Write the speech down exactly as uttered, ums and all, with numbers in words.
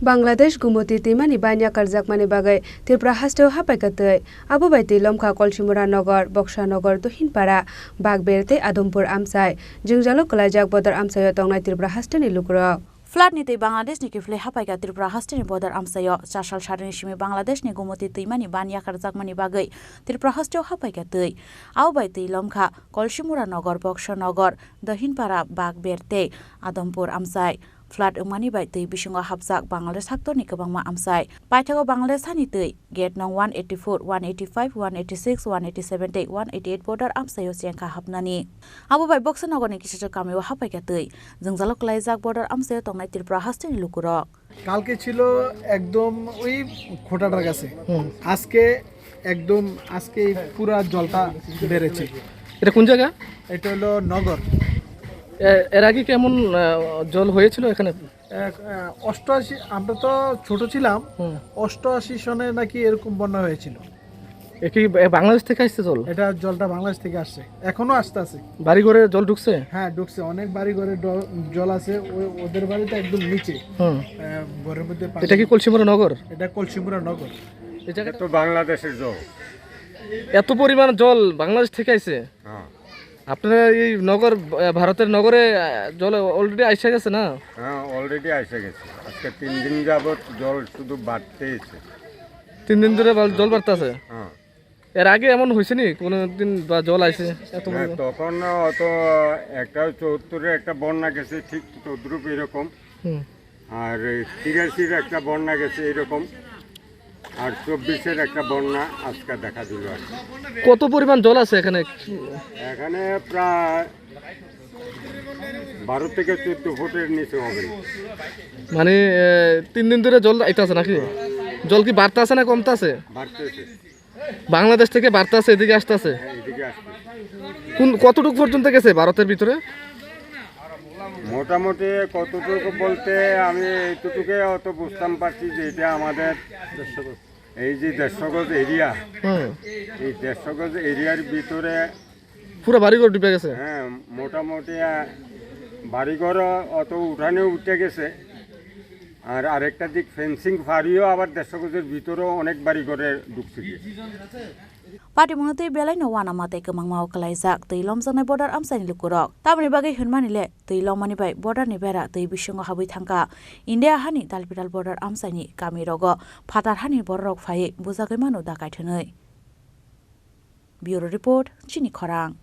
Bangladesh Gumoti twimani ban yakarjakmani bagwi Tripura hasteo hapaikha twi. Abo bai twi lomkha Kolsimura Nogor, Boksa Nogor, Dohinpara, Bagber tei Adompur amchai. Jwngjalo kwlaijak bodor amchaio tongnai Tripura hasteni lukurok. Flood ni twi Bangladesh ni kiphilwi hapaikha Tripura hasteni bodor amchaio. Chasal sarini simi Bangladesh ni Gumoti twimani ban yakarjakmani bagwi Tripura hasteo hapaikha twi. Abo bai twi lomkha Kolsimura Nogor, Boksa Nogor, Dohinpara, Bagber tei Adompur amchai. Flood wngmani bai twi bisingo hapjak Bangladesh haktorni kwbangma amchai. Paithago Bangladesh hani twi gate nong one eighty-four, one eighty-five, one eighty-six, one eighty-seven tei one eighty-eight border amchaio chengkha hapnani. Abo bai Boksa Nogorni kisachak kamio hapaikha twi. Jwngjalo kwlaijak border amchaio tongnai Tripura hasteni lukurok. কালকে ছিল একদম ওই খোটাটার কাছে। হুম। আজকে একদম, আজকে এই পুরা জলটা বেড়েছে। এটা কোন জায়গা? এটা হলো নগর। এ-, এর আগে কেমন, আহ, জল হয়েছিল এখানে? এক, আহ, অষ্টআশি, আমরা তো ছোট ছিলাম, হুম। অষ্টআশি সনে নাকি এরকম বন্যা হয়েছিল। এ কি, এ, বাংলাদেশ থেকে আসছে জল? এটা জলটা বাংলাদেশ থেকে আসছে, এখনো আসতে আছে। বাড়ি ঘরে জল ঢুকছে? হ্যাঁ, ঢুকছে, অনেক বাড়ি ঘরে ড-, জল আছে, ও-, ওদের বাড়ি তো একদম নিচে। হুম। আহ, ঘরের মধ্যে পানি। এটা কি কলসিমুড়া নগর? এটা কলসিমুড়া নগর। এই জায়গাটা এটা তো বাংলাদেশের জল। এত পরিমাণ জল বাংলাদেশ থেকে আইছে? হ্যাঁ। আপনারা এই নগর, আহ, ভারতের নগরে, আহ, জল already আইসা গেছে না? হ্যাঁ, already আইসা গেছে। আজকে তিন দিন যাবত জল শুধু বাড়তেছে। তিন দিন ধরে বাল-, জল বাড়তেছে? হ্যাঁ। এর আগে এমন হয়েছে নি কোনো দিন বা জল আইছে এত না, পরিমাণ? তখন অত একটা চুয়াত্তরের একটা বন্যা গেছে, ঠিক তদ্রুপ এরকম। হুম। আর এই তিরাশির একটা বন্যা গেছে এরকম, আর চব্বিশের একটা বন্যা আজকে দেখা দিল আর কি। কত পরিমাণ জল আছে এখানে? এখানে প্রায় বারো থেকে চোদ্দ ফুটের নিচে হবে না। মানে, এ, তিন দিন ধরে জল আইতাছে নাকি? জল কি বাড়তাছে না কমতাছে? বাড়তেছে। বাংলাদেশ থেকে বাড়তাছে, এদিকে আসতাছে? হ্যাঁ, এদিকে আসতেছে। কোন, কতটুকু পর্যন্ত গেছে ভারতের ভিতরে? মোটামুটি কতটুকু বলতে আমি এইটুকুকে অত বুঝতাম পারছি যে এটা আমাদের এই যে দেড়শো গজ এরিয়া, হুম। এই দেড়শো গজ এরিয়ার ভিতরে পুরো বাড়িঘর ডুবে গেছে? হ্যাঁ, মোটামুটি, আহ, বাড়িঘর অত উঠানে উঠে গেছে। আর আরেকটা দিক ফেন্সিং ফারিও আবার দেড়শো গজের ভিতরেও অনেক বাড়িঘরে ঢুকছে গিয়ে। Patimungno tei belaino uanama tei kwmangma o kwlaijak twi lomjaknai border amchaini lukurok. Tamoni bagwi hwnmani le twi lomani bai border ni bera twi bisingo habwi thangkha. India hani dalbidal border amchaini kamirogo phatar hani bororok phaiwi bujagwi mano da kaithwnwi. Bureau Report, Chini Khorang.